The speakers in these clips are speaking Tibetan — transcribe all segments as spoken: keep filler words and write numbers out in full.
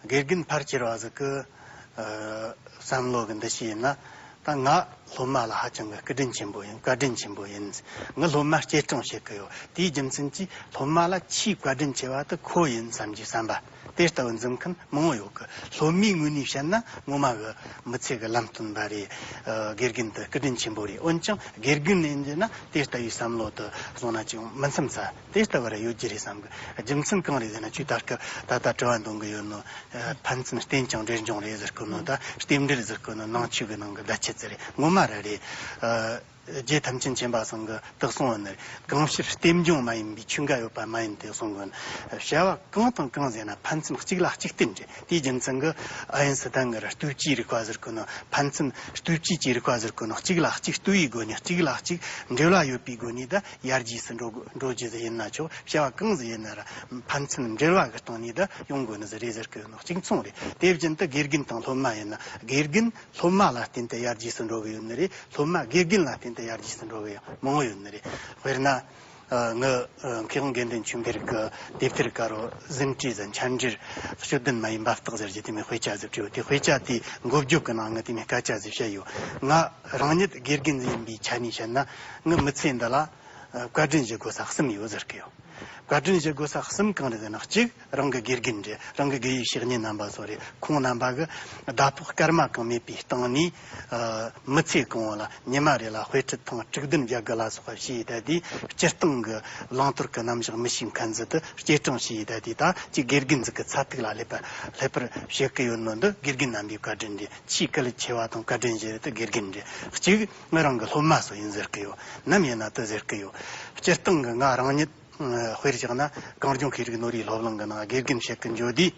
དགེ་རྒན་ཕལ་ཆེར་བ་ཟིག་གི་ཨ་བསམ་བློ་གི་འདུ་ཤེས་ཡིན་ན། ད་ང་སློབ་མ་ལ་ཧ་ཅང་གི་སྐུ་དྲིན་ཆེན་པོ་ཡིན། བཀའ་དྲིན་ཆེན་པོ་ཡིན། ངི་སློབ་མ་སྐྱེད་སྲིང་བྱེད་གི་ཡོད། དེའི་རྒྱུ་མཚན་གྱིས་སློབ་མ་ལ་ཆེས་བཀའ་དྲིན་ཆེ་བ་དེ་ཁོ་ཡིན་བསམ་གྱི་བསམ་པ་དེ་ལྟ་བུ་འཛིན་མཁན་མང་བོ་ཡོད་གི། སློབ་མའི་ངོས་ནས་བཤད་ན་ངོ་མ་གི་མི་ཚེ་གི་ལམ་སྟོན་པ་རེད། ཨ་དགེ་རྒན་དེ་སྐུ་དྲིན་ཆེན་པོ་རེད། འོན་ཀྱང་དགེ་རྒན་ཡིན་རྒྱུ་ན་དེ་ལྟ་བུའི་བསམ་བློ་དེ་བཟུང་ན་ཅིག་མི་འཚམ་ས་དེ་ལྟ་བུ་ར་ཡོད་རྒྱུ་རེད་བསམ་གི། རྒྱུ་མཚན་གང་རེད་ཟེར་ན། ཁྱོས་ད་སྐབས་ད་ལྟ་དྲི་བ་འདོན་གི་ཡོད་ནོ། ཨ་ཕན་ཚུན་རྟེན་ཅིང་འབྲེལ་འབྱུང་རེད་ཟེར་གོ་ནོ། ད་རྟེན་འབྲེལ་ཟེར་གོ་ནོ་ནང་ཆོས་གི་ནང་གི་བརྡ་ཆད་ཟེར་རེད། ངོ་མ་ར་རེད། ཨ་རྗེ་ཐམས་ཅད་མཁྱེན་པ་ཚང་གི་དག་གསུང་བ་ནི་རེད། གང་ཕྱིར་རྟེན་འབྱུང་མ་ཡིན་པའི་ཆོས་འགའ་ཡོད་པ་མ་ཡིན་ཏེ་གསུང་གི། བྱ་བ་གང་དང་གང་ཟེར་ན་ཕན་ཚུན་གཅིག་ལ་གཅིག་བརྟེན་རེད། དེའི་རྒྱུ་མཚན་གྱིས་ཨ་ཡིན་སི་ཐན་གྱིས་ར་ལྟོས་བཅས་རིག་པ་ཟེར་གོ་ནོ། ཕན་ཚུན་ལྟོས་བཅས་ཀྱི་རིག་པ་ཟེར་གོ་ནོ། གཅིག་ལ་གཅིག་ལྟོས་པའི་སྒོ་ནས། གཅིག་ལ་གཅིག་འབྲེལ་བ་ཡོད་པའི་སྒོ་ནས་ད་ཡར་རྒྱས་སུ་འགྲོ་དགོས། འགྲོ་རྒྱུ་ཟིག་ཡིན་ན་ཆོག་བྱ་བ་གང་ཟིག་ཡིན་ན་ར་ཕན་ཚུན་འབྲེལ་བ་གི་སྟེང་ནས་ད་ཡོང་དགོས་ནི་ཟིག་རེད་ཟེར་གི་ཡོད་ནོ། གཅིག་མཚུངས་རེད། དེ་བཞིན་དུ་དགེ་རྒན་དང་སློབ་མ་ཡིན་ན། དགེ་རྒན་སློབ་མ་ལ་བརྟེན་ཏེ་ཡར་རྒྱས་སུ་འགྲོ་གི་ཡོད་ནི་རེད། སློབ་མ་དགེ་རྒན་ལ་བརྟེན་ཏེ་ཡར་རྒྱས་སུ་འགྲོ་གི་ཡང་མང་བོ་ཡོད་ནི་རེད། དཔེར་ན། ཨ་ངི་ཨ་མཁས་དབང་དགེ་འདུན་ཆོས་འཕེལ་གྱི་དེབ་ཐེར་དཀར་པོ་ཟིན་བྲིས་ཟིན་འཆད་ཁྲིད་སྤྱོད་ལྡན་མ་ཡིན་འབབ་སྟེགས་ཟེར་གྱི་དེ་མོ་དཔེ་ཆ་ཟིག་བྲིས་ཡོད། དེ་དཔེ་ཆ་དེའི་འགོ་བརྗོད་ཀྱི་ནང་ངི་དེ་མོ་སྐད་ཆ་ཟིག་བཤད་ཡོད། ང་རང་ཉིད་དགེ་རྒན་ཡིན་པའི་ཆ་ནས་བཤད་ན། ངི་མི་ཚེ་འདི་ལ་ཨ་བཀའ་དྲིན་ཞུ་དགོས་ས་གསུམ་ཡོད་ཟེར་གི་ཡོད། བཀའ་དྲིན་ཞུ་དགོས་ས་གསུམ་གང་རེད་ཟེར་ན། གཅིག་རང་གི་དགེ་རྒན་རེད། རང་གི་དགེ་བའི་བཤེས་གཉེན་རྣམ་པ་ཚོ་རེད། ཁོང་རྣམ་པ་གི་ཟླ་ཕོགས་སྐར་མ་གང་མེད་པའི་སྟེང་ནས་ཨ་མི་ཚེ་གང་བོ་ལ་ཉི་མ་རེ་ལ་དཔེ་ཁྲིད་ཐེངས་དྲུག་བདུན་བརྒྱབ་དགོས་ལ་སོགས་པ་བྱས་ཡི་ད་དེ། སྤྱིར་བཏང་གི་བླང་དོར་གི་རྣམ་གཞག་མི་ཤེས་མཁན་ཟིག་དེ་སྐྱེད་སྲིང་བྱས་ཡི་ད་དེ། ད་ཅིག་དགེ་རྒན་ཟིག་གི་ཚད་ཐིག་ལ་སླེབས་པ་སླེབས་པར་བྱེད་གི་ཡོད་ནོ་འདི་དགེ་རྒན་རྣམ་པའི་བཀའ་དྲིན་རེད། ཆེས་གལ་ཆེ་བ་དང་བཀའ་དྲིན་ཞུ་རྒྱུ་དེ་དགེ་རྒན་རེད། གཅིག་ང་རང་གི་སློབ་མ་ཚོ་ཡིན་ཟེར་གི་ཡོད། ནམ་ཡིན་ན་དེ་ཟེར་གི་ཡོད། སྤྱིར་བཏང་གི་ང་རང་ཉིད་ཨ་དཔེར་བཞག་ན་གངས་ལྗོངས་ཤེས་རིག་ནོར་བུའི་སློབ་གླིང་གི་ནང་དགེ་རྒན་བྱེད་གི་འགྱོ་དུས།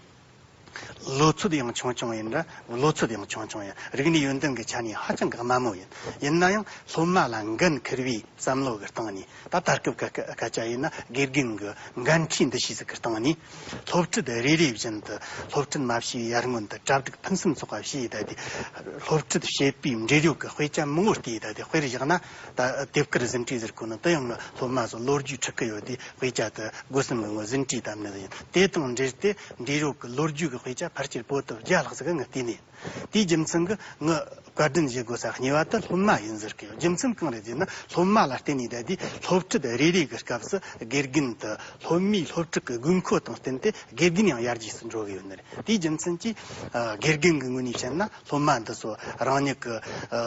ལོ་ཚོད་ཡང་ཆུང་ཆུང་ཡིན་ར། ལོ་ཚོད་ཡང་ཆུང་ཆུང་ཡིན། རིག་གནས་ཡོན་ཏན་གྱི་ཆ་ནས་ཧ་ཅང་གི་དམའ་མོ་ཡིན། ཡིན་ན་ཡང་སློབ་མ་ལ་འགན་འཁུར་བའི་བསམ་བློ་གི་སྟེང་ནས། ད་ད་སྐབས་ཀྱི་སྐད་ཆ་ཡིན་ན་དགེ་རྒན་གྱི་འགན་འཁྲིའི་འདུ་ཤེས་ཟིག་གི་སྟེང་ནས། སློབ་ཁྲིད་རེ་རེ་བཞིན་དུ་སློབ་ཁྲིད་མ་བྱས་པའི་ཡར་སྔོན་དུ་གྲ་སྒྲིག་ཕུན་སུམ་ཚོགས་པ་བྱས་ཡི་ད་དེ། སློབ་ཁྲིད་བྱེད་པའི་འབྲེལ་ཡོད་ཀྱི་དཔེ་ཆ་མང་བོ་བལྟས་ཡི་ད་དེ། དཔེར་བཞག་ན་ད་དེབ་དཀར་ཟིན་བྲིས་ཟེར་གོ་ནོ་དེ་ཡང་སློབ་མ་ཚོ་ལོ་རྒྱུས་ཁྲིད་གི་ཡོད་དེ། དཔེ་ཆ་དེ་སྒོ་གསུམ་གི་ངོ་ཟིན་བྲིས་དམ་ནི་ཡིན། དེ་དང་འབྲེལ་ཏེ་འབྲེལ་ཡོད་ཀྱི་ལོ་རྒྱུས་ཀྱི་དཔེ་ཆ་ཕལ་ཆེར་པོ་ཏི་བརྒྱ་ལྷག་ཟིག་ངས་བལྟས་ནས། དེའི་རྒྱུ་མཚན་གྱིས་ངི་བཀའ་དྲིན་ཞུ་དགོས་ས་གཉིས་པ་དེ་སློབ་མ་ཡིན་ཟེར་གི་ཡོད། རྒྱུ་མཚན་གང་རེད་ཟེར་ན། སློབ་མ་ལ་བརྟེན་ནས་ད་དེ་སློབ་ཁྲིད་རེ་རེ་གི་སྐབས་སུ་དགེ་རྒན་དེ་སློབ་མའི་སློབ་ཁྲིད་ཀྱི་དགོས་མཁོ་དང་བསྟུན་ཏེ་དགེ་རྒན་ཡང་ཡར་རྒྱས་སུ་འགྲོ་གི་ཡོད་ནི་རེད། དེའི་རྒྱུ་མཚན་གྱིས་ཨ་དགེ་རྒན་གྱི་ངོས་ནས་བཤད་ན། སློབ་མ་འདི་ཚོ་རང་ཉིད་ཀྱི་ཨ་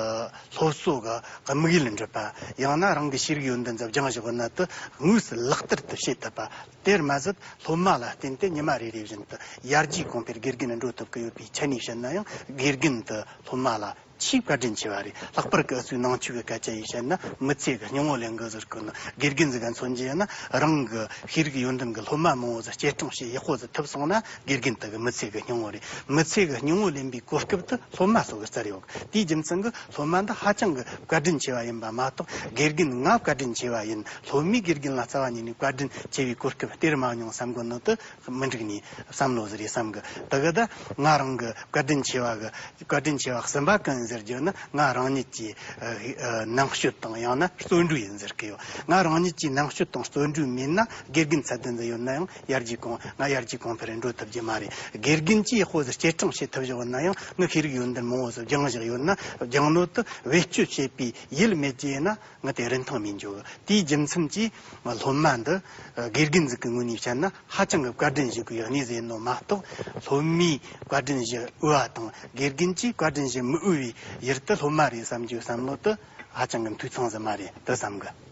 སློབ་གསོ་གི་དམིགས་ཡུལ་འགྲུབ་པ། ཡང་ན་རང་གི་ཤེས་རིག་ཡོན་ཏན་ཚོ་སྦྱངས་བཞག་ན་དེ་དངོས་སུ་ལག་བསྟར་དུ་བྱེད་ཐུབ་པ། དེར་མ་ཟད་སློབ་མ་ལ་བརྟེན་ཏེ་ཉི་མ་རེ་རེ་བཞིན་དུ་ཡར་རྒྱས་གོང་འཕེལ་དགེ་རྒན་འགྲོ་ཐུབ་ཀྱི་ཡོད་པའི་ཆ་ནས་བཤད་ན་ཡང་། དགེ་རྒན་དེ་སློབ་མ་ལ་ཆེས་བཀའ་དྲིན་ཆེ་བ་རེད། ལྷག་པར་དུ་ཨུ་ཚོའི་ནང་ཆོས་ཀྱི་སྐད་ཆ་ཡིས་བཤད་ན། མི་ཚེ་གི་སྙིང་བོ་ལེན་གི་ཟེར་གོ་ནོ། དགེ་རྒན་ཟིག་ག་མཚོན་རྒྱུ་ཡིན་ན། རང་གི་ཤེས་རིག་ཡོན་ཏན་གྱི་སློབ་མ་མང་བོ་ཟིག་སྐྱེད་སྲིང་བྱེད་ཡག་པོ་ཟིག་ཐུབ་སོང་ན། དགེ་རྒན་དེ་གི་མི་ཚེ་གི་སྙིང་བོ་རེད། མི་ཚེ་གི་སྙིང་བོ་ལེན་པའི་གོ་སྐབས་དེ་སློབ་མ་ཚོ་གི་བསྩལ་ཡོད། དེའི་རྒྱུ་མཚན་གྱིས་སློབ་མ་འདི་ཧ་ཅང་གི་བཀའ་དྲིན་ཆེ་བ་ཡིན་པ་མ་གཏོགས། དགེ་རྒན་ང་བཀའ་དྲིན་ཆེ་བ་ཡིན། སློབ་མས་དགེ་རྒན་ལ་རྩ་བ་ཉིད་ནས་བཀའ་དྲིན་ཆེ་བའི་གོ་སྐབས་སྟེར་མ་མྱོང་བསམ་གོ་ནོ་དེ་མི་འགྲིག་ནི་བསམ་བློ་ཟིག་རེད་བསམ་གི། དེ་གི་ད་ང་རང་གི་བཀའ་དྲིན་ཆེ་བ་གི་བཀའ་དྲིན་ཆེ་བ་གསུམ་པ་གང་ཡིན་ཟེར་རྒྱུ་ན། ང་རང་ཉིད་ཀྱི་ཨ་ཨ་རྣམ་དཔྱོད་དང་ཡང་ན་བརྩོན་འགྲུས་ཡིན་ཟེར་གི་ཡོད། ང་རང་ཉིད་ཀྱི་རྣམ་དཔྱོད་དང་བརྩོན་འགྲུས་མེད་ན། དགེ་རྒན་ཚད་ལྡན་ཟིག་ཡོད་ན་ཡང་ཡར་རྒྱས་གོང་། ང་ཡར་རྒྱས་གོང་འཕེལ་རེ་འགྲོ་ཐུབ་རྒྱུ་མ་རེད། དགེ་རྒན་གྱིས་ཡག་པོ་ཟིག་སྐྱེད་སྲིང་བྱེད་ཐུབ་བཞག་ཡོད་ན་ཡང་། ངི་ཤེས་རིག་ཡོན་ཏན་མང་བོ་ཟིག་སྦྱངས་བཞག་ཡོད་ན། སྦྱངས་ནོ་དེ་བེད་སྤྱོད་བྱེད་པའི་ཡུལ་མེད་རྒྱུ་ཡིན་ན། ངི་དེ་རིན་ཐང་མེད་འགྱོ་གི། དེའི་རྒྱུ་མཚན་གྱིས་སློབ་མ་འདི་དགེ་རྒན་ཟིག་གི་ངོས་ནས་བཤད་ན་ཧ་ཅང་གི་བཀའ་དྲིན་ཞུ་དགོས་ཡག་གནས་ཟིག་ཡིན་ནོ་མ་གཏོགས། སློབ་མས་བཀའ་དྲིན་ཞུ་འོས་པ་དང་དགེ་རྒན་གྱིས་བཀའ་དྲིན་ཞུ་མི་འོས་པའི་ཡུལ་དེ་སློབ་མ་རེད་བསམ་རྒྱུའི་བསམ་བློ་དེ་ཧ་ཅང་གི་འཐུས་ཚང་ཟིག་མ་རེད་དེ་བསམ་གི།